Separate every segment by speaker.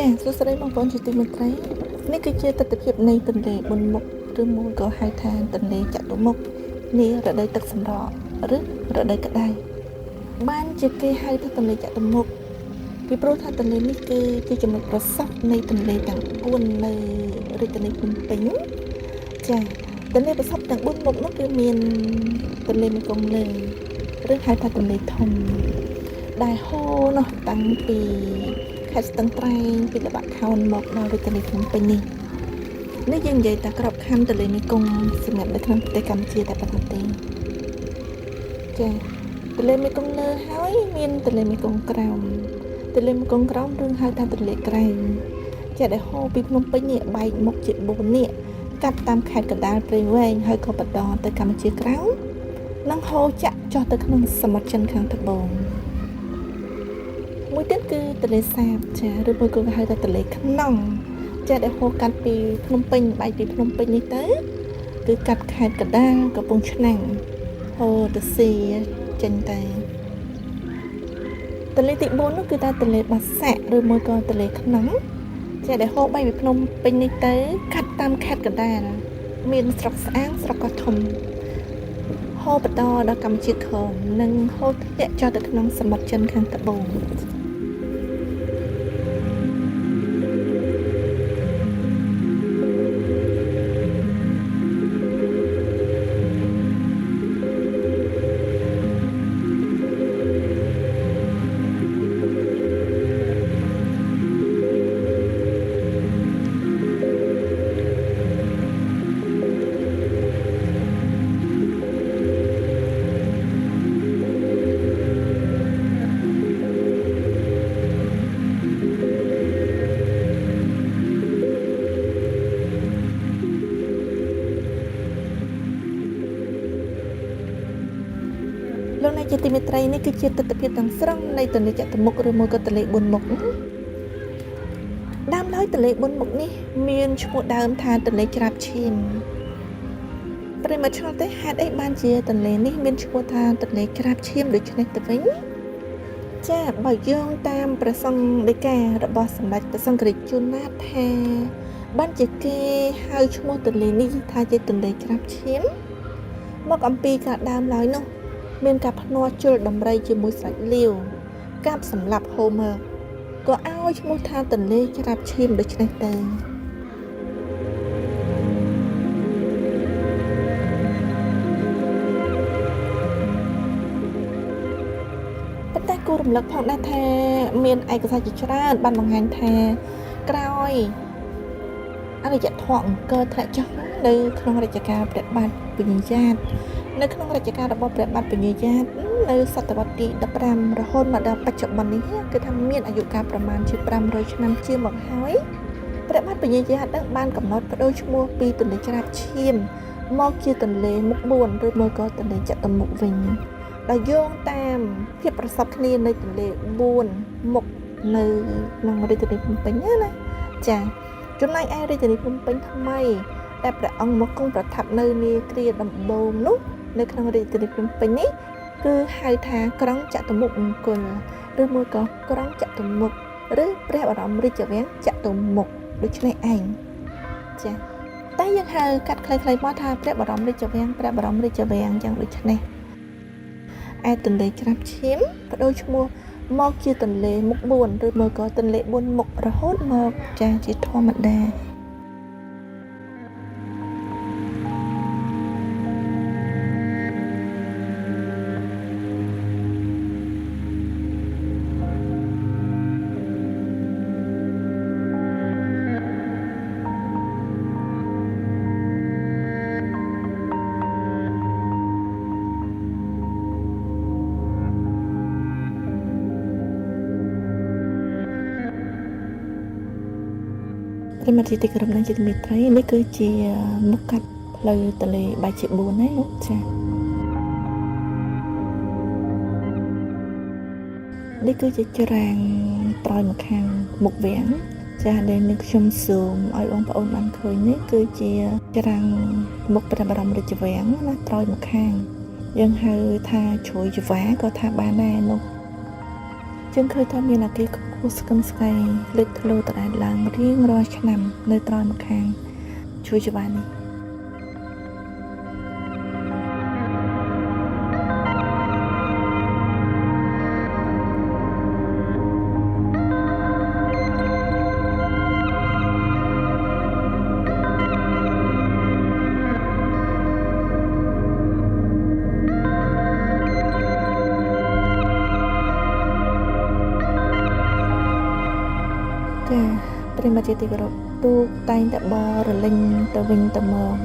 Speaker 1: ចាសួស្តីបងប្អូនជាទីមេត្រីនេះគឺជាទិដ្ឋភាពនៃទន្លេបួនមុខឬមួយក៏ហៅថាទន្លេចតុមុខនារដូវទឹកសម្រកឬរដូវក្តៅបានជាគេហៅថាទន្លេចតុមុខពីព្រោះថាទន្លេនេះគឺជាចំណុចប្រសព្វនៃទន្លេទាំង4នៅរាជធានីភ្នំពេញចាទន្លេប្រសព្វទាំង4មុខនោះគឺមានទន្លេមេគង្គលើឬហៅថាទន្លេធំដែលហូរនោះតាំងពីខេត្តស្ទឹងត្រែងពីល្បាក់ខោនមកដល់រាជធានីភ្នំពេញនេះនេះយើងនិយាយតែក្របខ័ណ្ឌទន្លេមេគង្គសម្រាប់នៅក្នុងប្រទេសកម្ពុជាតែប៉ុណ្ណោះទេចាទន្លេមេគង្គលើហើយមានទន្លេមេគង្គក្រោមទន្លេមេគង្គក្រោមឬហៅថាទន្លេក្រែងចាដែលហូរពីភ្នំពេញនេះបែកមុខជា4នេះកាត់តាមខេត្តកណ្ដាលព្រៃវែងហើយក៏បន្តទៅកម្ពុជាក្រោមនិងហូរចាក់ចុះទៅក្នុងសមុទ្រចិនខាងត្បូងមួយទៀតគឺទន្លេសាបចាឬមួយក៏គេហៅថាទន្លេខ្នងចាដែលហូរកាត់ពីភ្នំពេញបែកពីភ្នំពេញនេះទៅគឺកាត់ខេត្តកណ្ដាលកំពង់ឆ្នាំងហូរទៅស៊ីចេញទៅទន្លេទី4នោះគឺថាទន្លេបាសាក់ឬមួយក៏ទន្លេខ្នងចាដែលហូរបែកពីភ្នំពេញនេះទៅកាត់តាមខេត្តកណ្ដាលមានស្រុកស្អាងស្រុកកោះធំហូរបន្តដល់កម្ពុជាក្រោមនិងហូរធ្លាក់ចុះទៅក្នុងសមុទ្រចិនខាងត្បូងលោកអ្នកជាទីមេត្រីនេះគឺជាទិដ្ឋភាពទាំងស្រុងនៃទន្លេចតុមុខឬមួយក៏ទន្លេបួនមុខដើមឡើយទន្លេបួនមុខនេះមានឈ្មោះដើមថាទន្លេច្រាបឈាមប្រិយមិត្តឆ្ងល់ទេហេតុអីបានជាទន្លេនេះមានឈ្មោះថាទន្លេច្រាបឈាមដូច្នេះទៅវិញចាបើយោងតាមព្រះសង្ឃដីការបស់សម្ដេចព្រះសង្ឃរាជជួនណាតថាបានជាគេហៅឈ្មោះទន្លេនេះថាជាទន្លេច្រាបឈាមមកអំពីកាលដើមឡើយនោះមានការភ្នាល់ជុលដំរីជាមួយសាច់លាវកាប់សម្លាប់ហូមើក៏ឲ្យឈ្មោះថាទន្លេច្រាបឈាមដូច្នេះទៅប៉ុន្តែគួររំលឹកផងដែរថាមានឯកសារជាច្រើនបានបង្ហាញថាក្រោយអរិយធម៌អង្គរធ្លាក់ចុះនៅក្នុងរជ្ជកាលព្រះបាទពញាយ៉ាតនៅក្នុងរជ្ជកាលរបស់ព្រះបាទពញាយ៉ាតនៅសតវត្សទី15រហូតមកដល់បច្ចុប្បន្ននេះគឺថាមានអាយុកាលប្រមាណជា500ឆ្នាំជាងមកហើយព្រះបាទពញាយ៉ាតបានកំណត់ប្ដូរឈ្មោះពីទន្លេច្រាបឈាមមកជាទន្លេមុខ4ឬមួយក៏ទន្លេចតុមុខវិញដោយយោងតាមភាពប្រសពគ្នានៃទន្លេ4មុខនៅក្នុងរាជធានីភ្នំពេញណាចាចំណែកឯរាជធានីភ្នំពេញថ្មីដែលព្រះអង្គមកគង់ប្រថាប់នៅនាគ្រាដំបូងនោះនៅក្នុងរាជធានីភ្នំពេញនេះគឺហៅថាក្រុងចតុមុខមង្គលឬមួយក៏ក្រុងចតុមុខឬព្រះបរមរាជវាំងចតុមុខដូច្នេះឯងចាតែយើងហៅកាត់ខ្លីៗមកថាព្រះបរមរាជវាំងព្រះបរមរាជវាំងយ៉ាងដូចនេះឯទន្លេច្រាបឈាមប្ដូរឈ្មោះមកជាទន្លេមុខ4ឬមួយក៏ទន្លេ4មុខរហូតមកចាជាធម្មតាប្រិយមិត្តជាទីគោរពនិងជាទីមេត្រីនេះគឺជាមុខកាត់ផ្លូវទន្លេបែកជា4ហើយនោះចានេះគឺជាច្រាំងត្រើយម្ខាងមុខវាំងចាដែលនឹងខ្ញុំសូមឲ្យបងប្អូនបានឃើញនេះគឺជាច្រាំងមុខព្រះបរមរាជវាំងណាត្រើយម្ខាងយើងហៅថាជ្រោយចង្វាក៏ថាបានដែរនោះ យើងឃើញថាមានអគារខ្ពស់ស្កឹមស្កៃលេចធ្លោត្រែតឡើងរៀងរាល់ឆ្នាំនៅត្រើយម្ខាងជួយច្បារនេះ ចាប្រិមត្តជាទីគោរពទូកតែងតែបរលិញទៅវិញទៅមក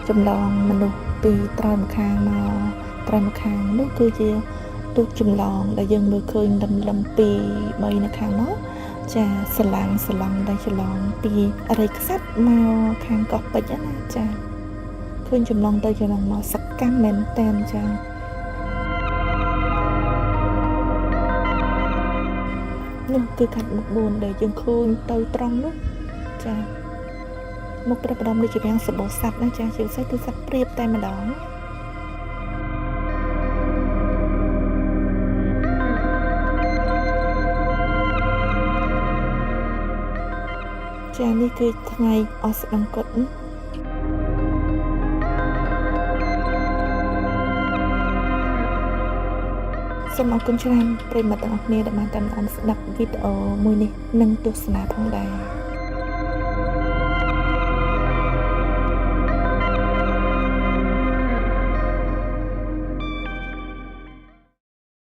Speaker 1: ចម្លងមនុស្សពីត្រើយម្ខាងមកត្រើយម្ខាងនោះគឺជាទូកចម្លងដែលយើងមើលឃើញលំលំ2 3នៅខាងនោះចាស្រឡាំងស្រឡង់ដែលចម្លងពីអរិយខ្សាត់មកខាងកោះពេជ្រណាចាឃើញចម្លងទៅចម្លងមកសកម្មមែនតែនចានោះគឺកាត់មុខ4ដែលយើងឃើញទៅត្រង់នោះចាមុខព្រះបរមរាជវាំងសម្បូរសត្វណាចាជាពិសេសគឺសត្វព្រាបតែម្ដងចានេះគឺថ្ងៃអស្តង្គតសូមអរគុណច្រើនប្រិយមិត្តទាំងអស់គ្នាដែលបានតាមដានស្ដាប់វីដេអូមួយនេះនិងទស្សនាផងដែរ។